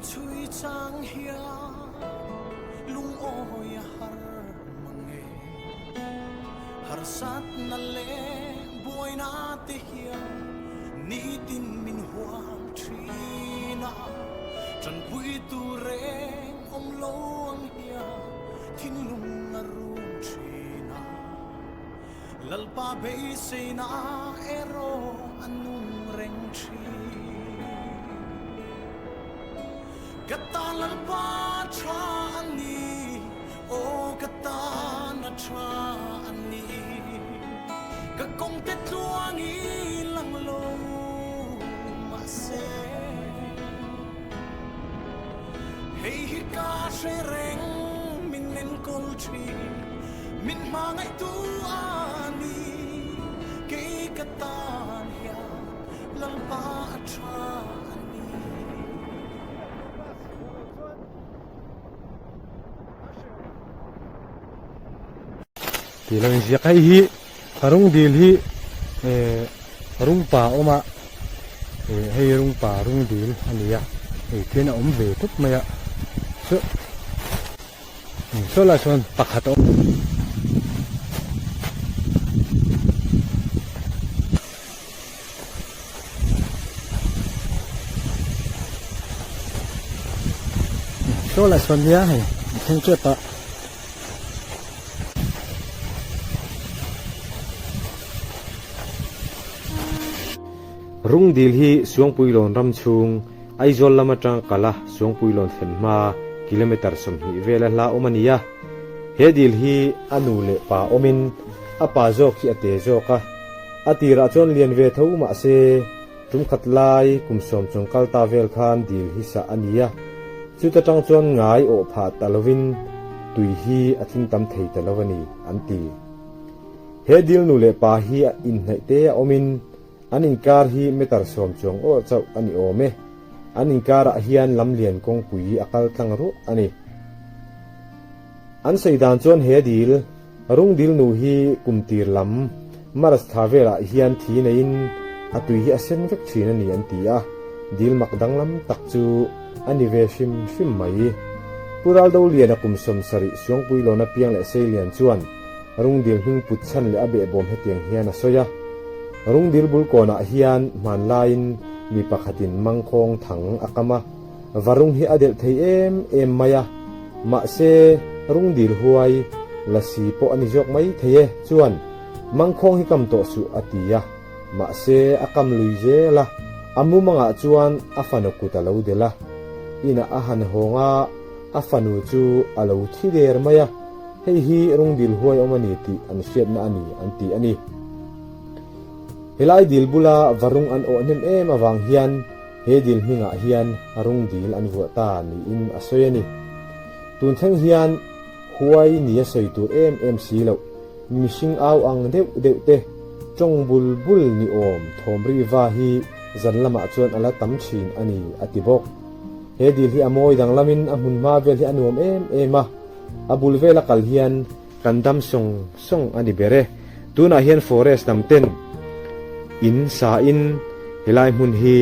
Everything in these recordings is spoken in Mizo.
chui chang hian lungawi a har mang e. Harsatna leh buaina te hian nitin min hual thin a, tanpui tur reng awm lo ang hian thinlung a rum thin a. Lalpa beiseina erawh a nung reng thin. Ka tan Lalpa tha a ni, aw ka tan a tha a ni. Ka kawngte tluang i lang lo mahse, hei hi ka hre reng min enkawl thin. Min hmangaihtu a ni, kei ka tan hian Lalpa a tha a ni. Tih lo inziak hei hi rung dil hi eh rungpa a awm a eh hei rungpa rung dil a ni a hei khian a awm ve tawp mai a saw Saw lai sawn pakhat a awm. Saw lai sawn nia hei a thleng tep a. Rungdil hi Suangpuilawn ram chhung Aizawl lam atanga kal a Suangpuilawn thlen hma kilometre 20 vela hla awm a ni a. He dil hi a nu leh pa awmin a pa zawk hi a te zawk a. A tirah chuan lian ve tho mah se tum khat lai kum sawm chung kal ta vel khan dil hi sah a ni a. Chuta tang chuan ngai awh phah ta lovin tui hi a tling tam thei ta lo a ni an ti. He dil nu leh pa hi a inhnaih te a awmin An inkar hi meter 10 chuang awh chauh a ni awm e. An inkarah hian lamlian kawngpui a kal tlang ruah a ni. An sawi dan chuan he dil, rung dil nu hi kum tir lam March thla velah hian thi neiin a tui hi a sen vek thin a ni an ti a, dil mak danglam tak chu a ni ve hrim hrim mai. Pu Raldoliana kum 70 Suangpuilawna piang leh Seilian chuan Rungdil hming put chhan leh a behbawm hetiang hian a sawi a, Rungdil bul kawnah hian hmanlaiin mi pakhatin mangkhawng thang a kam a, varung hi a delh thei em em mai a, mahse rungdil huai lasi pawh a ni zawk mai thei e, chuan mangkhawng hi kam tawh suh a ti a, mahse a kam lui zel a, a mumangah chuan a fanu kut a lo delh a, inah a han hawng a, a fanu chu a lo thi der mai a. Hei hi rungdil huai awm a ni tih an hriatna a ni an ti a ni. Helai dil bula varung an awh hnem em avang hian he dil hmingah hian rungdil an vuah ta niin a sawi a ni. Tun thleng hian huai nia sawi tur em em si loh, mihring au ang deuh deuh te, tawng bul bul ni awm thawm ri va hi zan lamah chuan a la tam thin a ni a ti bawk. He dil hi a mawi danglamin a hmunhma vel hi a nuam em em a. A bul vela kal hian kan dam sawng sawng a ni ber e. Tunah hian forest lam ten in sa in helai hmun hi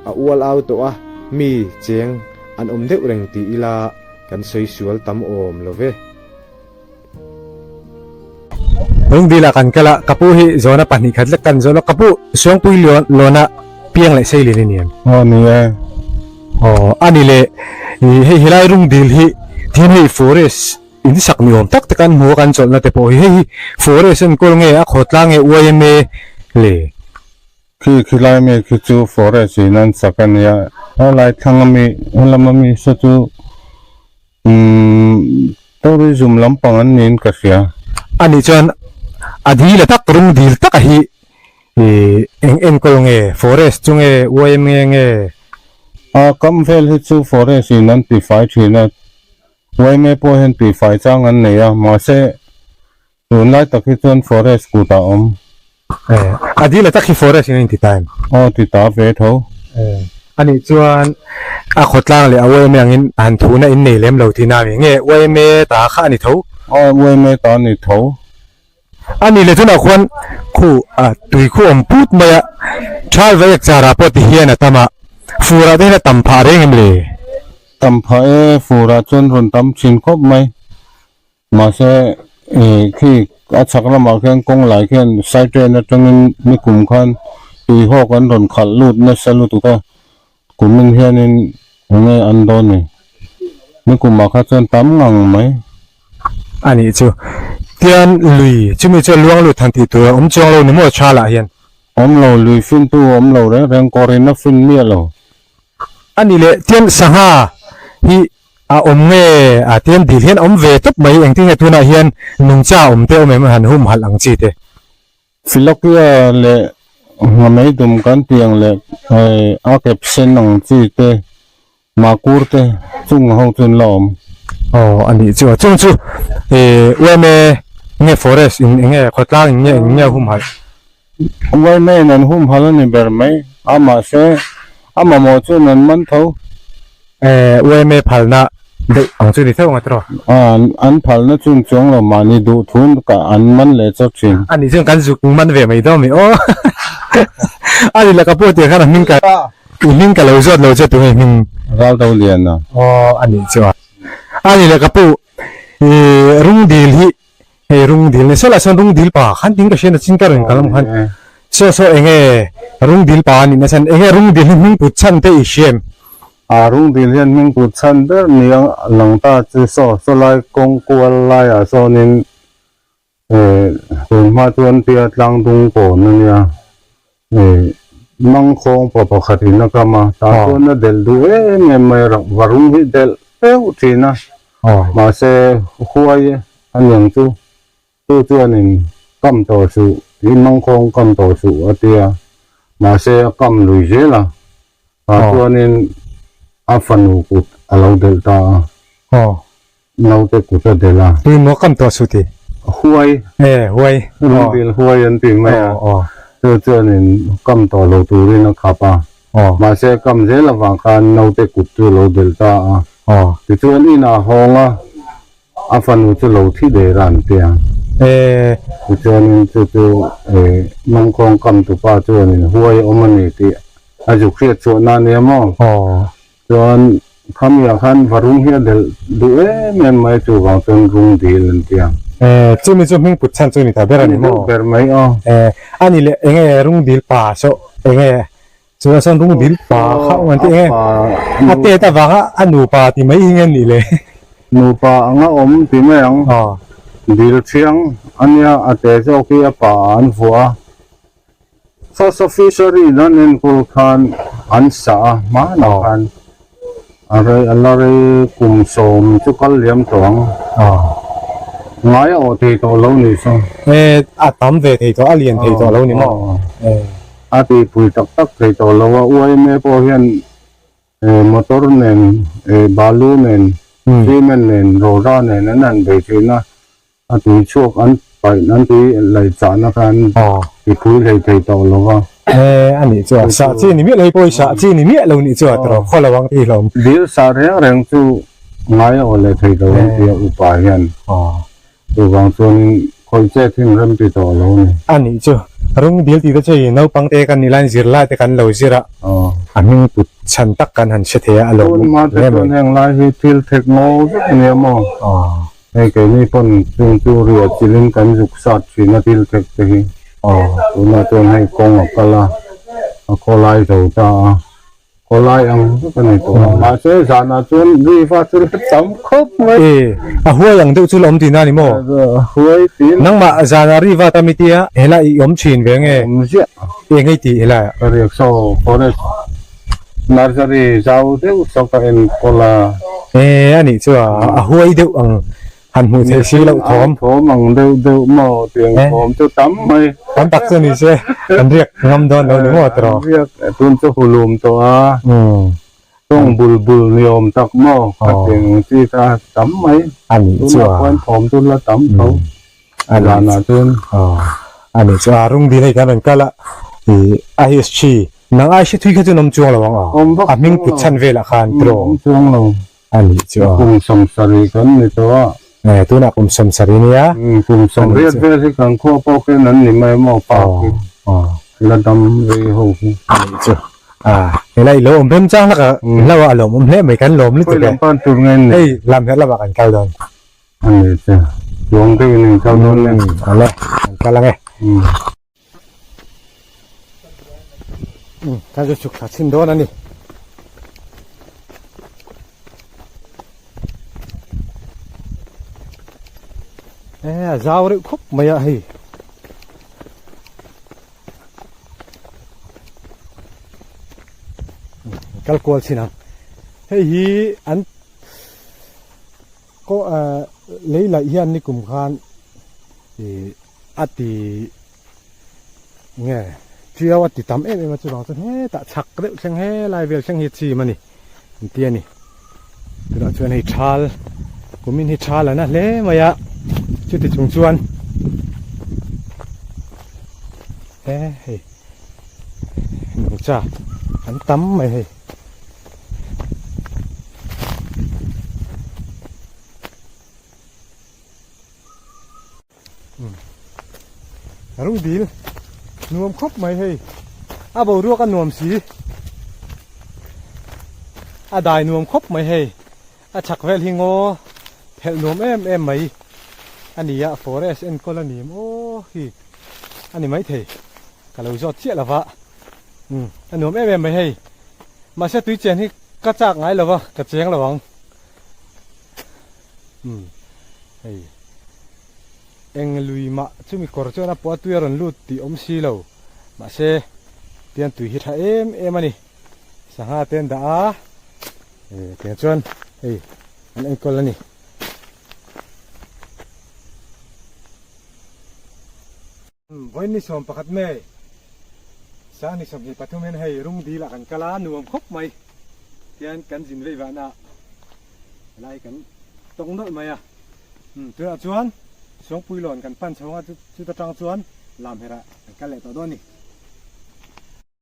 a ual au tawh a, mi cheng an awm deuh reng ti ila kan sawi sual tam awm lo ve. Rungdil ah kan kal a, ka pu hi zawna pahnih khat lek kan zawn a, ka pu Suangpui lawna piang leh sei lian a ni em? Aw ni e. Aw a ni le, hei helai Rungdil hi tin hei forest in sak ni awm tak te kan hmu a kan chawlhna te pawh hi hei hi forest enkawl nge a khawtlang nge yma le? Khi khilai mi khi chu forest in an sak a nia, helai thlang ami helam ami saw chu Umm tourism lampang an niin ka hria. Anih chuan a dil a tak rung dil taka hi ih eng enkawl nge forest chu nge yma nge? A kam vel hi chu forest in an tihfai thin a, yma pawh hian tihfai chang an nei a, mahse tunlai tak hi chuan forest kut ah awm. A dil a tak hi forest in a inti ta em? Aw ti ta ve tho. Anih chuan a khawtlang leh a yma angin han thuna in nei lem lo tihna ami nge yma ta kha a ni tho? Aw yma ta a ni tho. Anih leh tunah khuan khu a tui khu awm put mai a, Thalva ek charah pawh ti hian a tam a. Furah te hian a tam phah reng em le? Tam phah e, furah chuan rawn tam thin khawp mai. Mahse ih khi a chhak lamah khian kawng lai khian side train atangin nikum khan tuihawk an rawn khalh lut nasa lutuk a, kumin hianin enge an dawn ni? Nikumah kha chuan tam ngang mai. A nih chu. Tian lui chumi chu a luang lut han tih tur a awm chuang lo ni maw tha lah hian? Awm lo, lui fintu awm lo reng reng, kawrin a fin miah lo. A nih leh tian sangha hi a awm nge a tian dil hian awm ve tawp mai engtin nge tunah hian nungcha awm te awm em han humhalh ang chi te. Filokia leh nghamei dum kan tih ang leh a kep sen ang chi te Makur te chung ho chu an la awm. Aw a nih chu a chung chu ih yma nge forest in eng nge khawtlang in nge eng nge humhalh. Yma in an humhalh a ni ber mai a mahse a mamawh chuan an man tho. Eh yma phalna deuh ang chu ni theuh ang a tiraw. A an phalna chu in chuang lo mahni duh thu ka an man leh chawt thin. A nih chuan kan zuk man ve mai dawn mi aw a ni laka pawh tiang khan a hming ka. I hming ka lo zawt lo che tunge hming? Ral do lian a. Aw a nih chu a. A ni le ka pu i rung dil hi hei rung dil ni sawlah sawn rung dil pa khan ting ka hriat a chin ka rawn kal ang khan saw saw enge rung dil pa a nih na chhan enge rung dil hi hming put chhan te i hria em? A rung dil hian hming put chhan ber ni a lang ta chu saw sawlai kawng kual laiah sawnin Tun hma chuan tia tlang dung kawn a nia, mangkhawng pa pakhat in a kam a, tah chuan a delh duh em em mai a, varung hi delh feuh thin a, mahse huai a niang chu, chu chuanin kam tawh suh, i mangkhawng kam tawh suh a tia, mahse a kam lui zel a, tah chuanin a fanu kut a lo delh ta a. Naute kut a delh a. Tui maw kam tawh suh ti? Huai. E, huai. Lungdil huai an ti mai a. Chu chuanin kam tawh lo turin a khap a. Mahse kam zel avang khan naute kut chu lo delh ta a. Tichuan inah hawng a, a fanu chu lo thi der a an ti a. Tichuanin chu chu mangkhawng kam tupa chuanin huai a awm a ni tih a zuk hriat chhuahna a nia maw? Chuan khamiah khan varung hi a delh duh em em mai chuvang chuan rung dil an ti a. Eh, chumi chu hming put chhan chu ni ta ber a ni maw? Ber mai aw. Eh, a ni leh enge rung dil pa saw enge chuan sawn rung dil pa kha awm an ti enge a tet avanga a nupa ti mai hi nge ni le? Nupa anga awm ti mai ang. Dil thiang a nia a te zawk hi a pa ah an vuah a. First officer in an enkawl khan an sa a hmanah khan a rei a la rei kum sawm chu kal liam tawh ang ngai a awh thei tawh lo ni chu. E a tam ve thei tawh a lian thei tawh lo ni maw? A tihpui tak tak thei tawh lo a yma pawh hian motor nen balu nen cement nen rawra nen an han bei thin a. A tui chhuak an paih an tui laih chahna kha an ti phui hlei thei tawh lo va. E, a nih chu a. Sah chi ni miah lo hi pawh hi sah chi ni miah lo nih chu a tawrh khaw lo ang tih hlawm. Dil sah reng reng chu ngai a aw leh thei lo ang tih a upa hian chuvang chuanin khawih chet hi an rem ti tawh lo a ni. A nih chu. Rung dil tih te chu i naupang te kan nih laiin zirlai te kan lo zir a, a hming put chhan tak kan han hre thei a, a lawmawm Tun hma te chuan heng lai hi thil thek ngaw vek a nia maw? Hei keini pawn chung chu riah chilhin kan zuk sat thin a thil thek te hi. Tunah chuan hei kawng a kal a, a khawlai zo ta a, khawlai ang vek a ni tawh a. Mahse zanah chuan riva chu la tam khawp mai. E, a huai ang deuh chu la awm tihna a ni maw? A huai tih. Nangmah zanah riva tam i tia, helai i awm thin ve nge? Awm ziah. Eng ei tih helai ah? Ka riak saw forest. Nursery zau deuh saw ka enkawl a. E a nih chu a, a huai deuh ang han hmuh theih si loh thawm. Thawm ang deuh deuh maw tiang thawm chu tam mai. Tam tak chu ni se kan riak ngam dawn lo ni maw tawh. Riak tun chu hulum tawh a, tawng bul bul ni awm tak maw khatiang chi kha tam mai. A nih chu a. Tunah khuan thawm chu la tam tho. Zanah chuan. A nih chu a, rung dil hei kan rawn kal a, ih a history Nang ai hre thui kha chu an awm chuang lo ang a, a hming put chhan velah khan tiraw? Awm chuang lo. A nih chu a. Kum sawmsarih kan ni tawh a. E, tunah kum sawmsarih nia. Kum sawmriat vel hi kan khua pawh khian an ni mai maw pa khi. La dam rei ho khi. A nih chu. A. Helai lo awm rem chang hlak a hlo a lawm awm hle mai kan lawm lutuk e. Khawi lam pan tur nge ni? Hei lam her lamah kan kal dawn. A ni che. Chuang deuhin in kal dawn nen. Awle kan kal ang e. Kan chu chhuk thla chhin dawn a ni. E a zau reuh khawp mai a hei. Kal kual chhin ang. Hei hi an ko lei laih hian nikum khan ih a ti nge tiau a ti tam em em a chuvang chuan hetah chhak deuh thleng helai vel thleng hi a chim a ni an ti a ni tunah chuan hei thal kumin hi thal a na hle mai a chuti chung chuan he hei nungcha an tam mai hei. Rung dil nuam khawp mai hei a boruak a nuam si a dai nuam khawp mai hei a chhak vel hi ngaw phelh nuam em em mai a ni a forest enkawl a ni maw hi a ni maithei ka lo zawt chiah lova umm a nuam em em mai hei mahse tui chen hi ka chak ngai lova ka cheng lo ang. Umm hei eng lui mah chumi kawr chuan a pawh a tui a rawn lut tih awm si lo mahse tian tui hi tha em em a ni sangha te an dah a eh tiang chuan hei an enkawl a ni. Vawiin ni 11 May, sang ni 23 hian hei rung dil ah kan kal a, nuam khawp mai tian kan zin veih vahna ah helai kan tawng nawlh mai a. Tunah chuan Suangpuilawn kan pan chhawng a, chuta tang chuan Lamherah kan kal leh tawh dawn a ni.